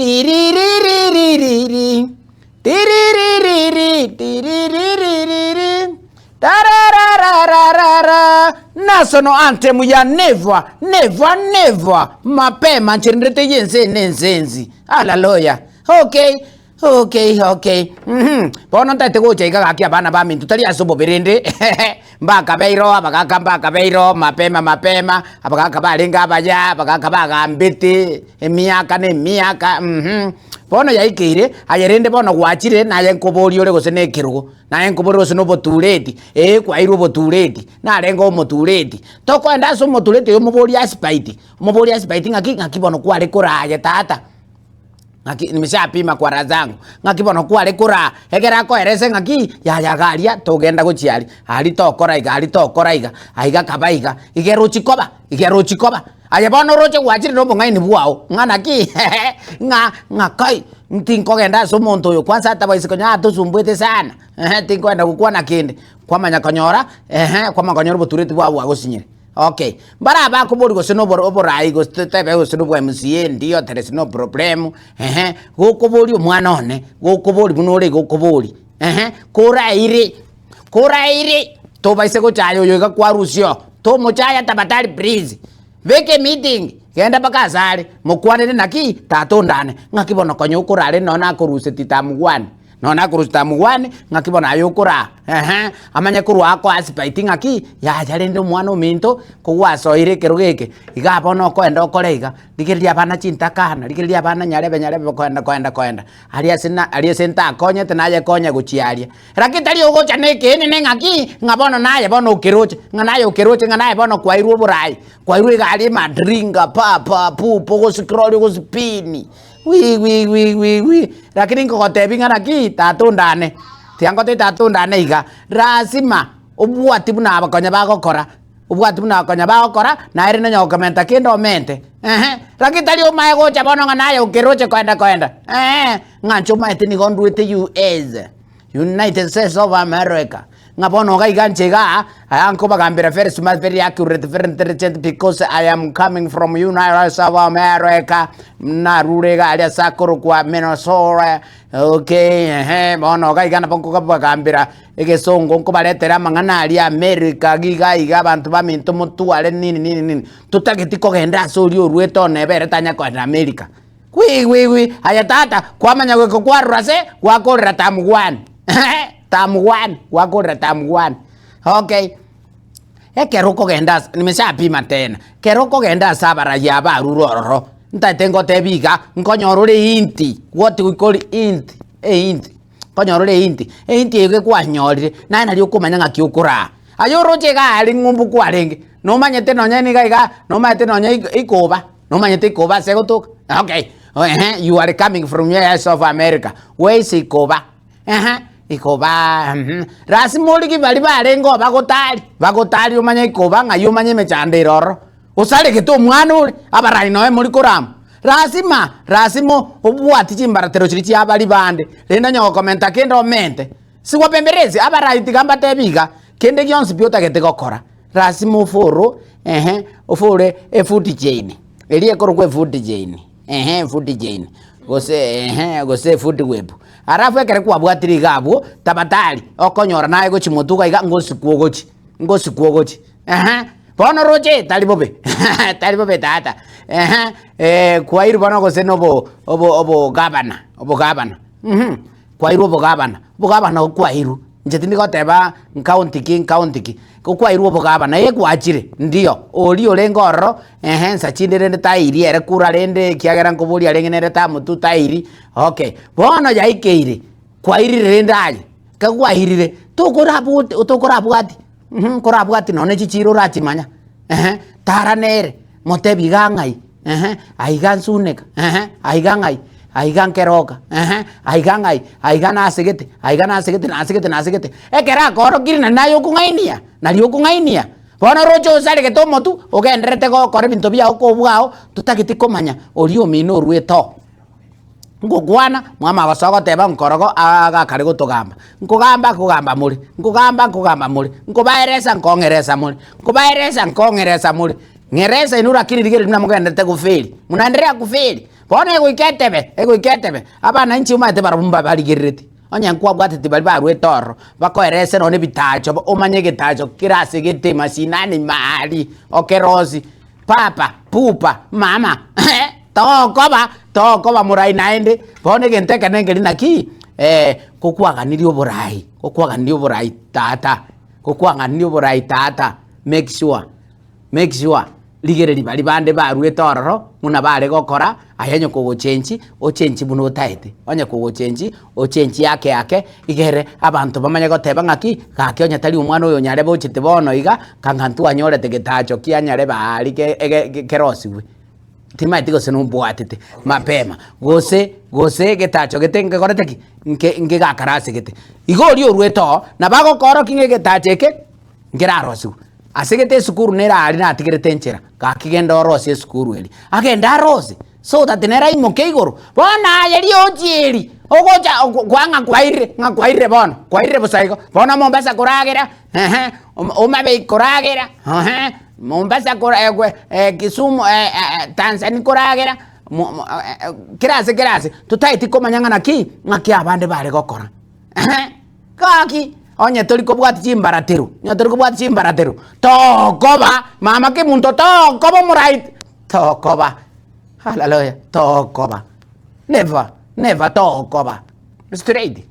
Tiririririri, tiriririri, tiririririri, tararararara. National anthem ya never, never, never, mapema nchererete y'ense ene ense ensi. Hallelujah. Okay. Okay, okay, uhum. Bono ntaete gocha iga gaki abana baminto tari ase obobe rende mbakabeire oo abagaka mbakabeire oo mapema mapema, abagaka barenge abaya, abagaka bagambete emiaka na emiaka uhum. Bono yaikeire, aye rende bono gwachire naye nkoboria ore gose na ekerogo, naye nkoboria gose na obotureti, eh kwairwe obotureti, narenge omotureti. Tokoenda ase omotureti oyo omoborie asipite, omoborie asipite ng'aki ng'aki bono kware koraa aye tata. Ng'aki nimeshapima kwa raha zangu, ng'aki bono kware koraa, ekero akoerese ng'aki, yaya iga aria togenda gochia aria, aria tokora iga, aria tokora iga, aiga kaba iga, iga erochi koba, iga erochi koba. Aye bono oroche gwachire na obong'aini bwao, ng'a naki ng'a ng'a kai, ntinkogenda ase omonto oyo kwanza hata boise konya atosumbuete sana, ehe tinkogenda gokwana kende, kwamanya konyora ehe kwamanya konyora obotureti bwao bwagosinyire. Okay, mbare abakoboria gose na oboro oborai gose totebe gose na obwa MCA ndio there is no problem, ehe, gokoboria omwana one, gokoboria buna ore iga okoboria, ehe, koraire koraire tobaise gochaya oyo iga kwarusia oo, tomochaya tafadhali please, beka emeeting, genda mpaka ase are, mokwanere naki, tata ondane, ng'aki bono konya okorare nonye nakoruseti tamgwani. Nonya nakorusia tamogwane, ng'aki bono aye okoraa, ehe, amanye korwa akoa asipite ng'aki, yaya rende omwana ominto, kogwasoire ekerogo eke, igaa bono okoenda okore iga, rigereria abana chintakana, rigereria abana nyarebe nyarebe koenda koenda koenda, aria ase na aria ase ntakonyete naye konya gochia aria. Rakini tari ogocha na ekeene ng'aki, ng'a bono naye bono okeroche, ng'a naye okeroche ng'a naye bono kwairwe oborai, kwairwe iga aria emadringa pa pa pu pu ogoscroll ogospin. Wi wi wi wi wi, lakini nkogotebia ng'a naki, tata ondane, tiga ngotebie tata ondane iga, lazima obwati buna aba konya bagokora, obwati buna konya bagokora, naye rende onye gokomenta kende omente, ehe. Lakini tari omaye gocha bono ng'a naye okeroche koenda koenda, eeh, ng'a inche omaete nigo ndwete US. United States of America, ng'a bono iga iga inche igaa, aya nkobagambera very smart, very accurate, very intelligent because I am coming from United States of America, narure iga aria ase akorokwa Minnesota, okay ehe, bono iga iga nabo nkobagambera egesongo nkobaretera amang'ana aria America iga iga abanto baminto motware nini nini nini, totageti kogenda ase oria oruete one ere tanya kogenda America. Gwi gwi gwi, aye tata, kwamanya goika kwarora ase gwakorera tamgwani tamgwani gwakorera tamgwani okay. Ekero okogenda ase nimeshapima tena, ekero okogenda ase abarai aba arure ororo, ntaete ngotebie iga, nkonyora ore einti, what we call int, eint, nkonyora ore einti, einti eye iga kwanyorire, naye nari okomanya ng'aki okoraa. Aye oroche iga aria ng'umbu kwarenge, nomanyete nonye niga igaa, nomanyete nonye ikoba. Nomanyete ikoba ase egotoka? Okay, ehe, you are coming from US of America, where is ikoba? Ehe, ikoba mhm. Lasima origie baria barenge oo bagotari, bagotari omanye ikoba ng'ai omanye emechando ere ororo. Osaregete omwana ore, abarai noe mori korama. Lasima, lasima obwati chimbaratero chiria chia baria bande, rende onye gokomenta kende omente. Sigwapemberesi, abarai tiga mbatebi iga, kende gionsi pi otagete gokora, Lasima ofore, ehe, ofore efood chain, eria ekorokwa efood chain, ehe, efood chain, gose ehe, gose efood whip. Alafu ekero kwabwatire iga abwo, tafadhali, okonyora naye gochia motwe iga iga ngosikwa ogochia, ngosikwa ogochia, ehe. Bono oroche tari bobe, tari bobe tata, ehe, kwairwe bono gose na obo obo obogavana, obogavana mh. Kwairwe obogabana, obogabana obwo kwairwe, inche tindi goteba nkaunti ki nkaunti ki, ko kwairwe obogabana eh gwachire ndio, oria orenge ororo ehe nsa chinde rende tairi ere kura rende ekiagera nkoboria arenge nere tamotwe tairi, okay. Bono yaikeire, kwairire rende aye, ekero kwairire, tokorabwote tokorabwati mh nkorabwati nonye chichiro orachimanya ehe, tara nere, motebi iga ng'ai. Ehe, aiga nsuneka, ehe, aiga ng'ai, aiga nkeroka, ehe, aiga ng'ai, aiga nasegete, aiga nasegete nasegete nasegete. Ekero akoorokire naende naye okong'ainia, naria okong'ainia. Bono oroche osaregete omotwe, ogendererete gokora ebinto biago kobwao, totageti komanya oria omino orwete oo. Ngokwana, mwamanya gosoa goteba nkorogo agakare gotogamba, nkogamba nkogamba more, nkogamba nkogamba more, nkobaeresa nkong'eresa more, nkobaeresa nkong'eresa more, ng'eresa inwe lakini rigereria buna mogendererete goferi, munaendelea kuferi. Bono egoika etebe, egoika etebe, abana inche omanyete barabwo mbabarigerereti, onye nkwabwateti baria barwete ororo, bakoerese nonye ebitacho omanye egetacho kere ase gete mashinani maari, okerosi, papa, pupa, mama tokoba, tokoba morai naende, bono egento ekenene nkeri naki, kokwaganirie oborai, kokwaganirie oborai tata, kokwaganirie oborai tata, make sure. Make sure, rigereria baria bande baruete ororo buna bare gokora, aye onye kogochenchi, ochenchi buna otaete, onye kogochenchi, ochenchi ake ake, igere abanto bamanye goteba ng'aki, gaki onye tari omwana oyo onyarebe ochete bono iga, kanga ntwanyorete getacho kia nyarebe aaria ke ege kerosiwe. Timanyeti gose nombwatete mapema, gose gose egetacho gete nkekorete ki? Nke nkegakarasegete. Igo oria oruete oo, nabo agokoorokia ng'a egetacho eke. Nkerarosiwe. Ase gete esukuru nere aria natigerete enchera, gaki genda orosie esukuru eria. Agende arosie, so that nere aimoke igoro. Bono aye riochi eri, ogocha kwang'a kwairire, ng'a kwairire bono, kwairire bosa igo. Bono Mombasa koragera, ehe, Homa Bay koragera, ehe, Mombasa kora Kisumu Tanzania koragera, kera ase kera ase, totaeti komanya ng'a naki, ng'aki abande bare gokora, ehe. Gaki, onye tori kobwatia chimbaratero, onye tori kobwatia chimbaratero, tokoba mama kemunto tokoba omorai tokoba haleluya tokoba never never tokoba straight.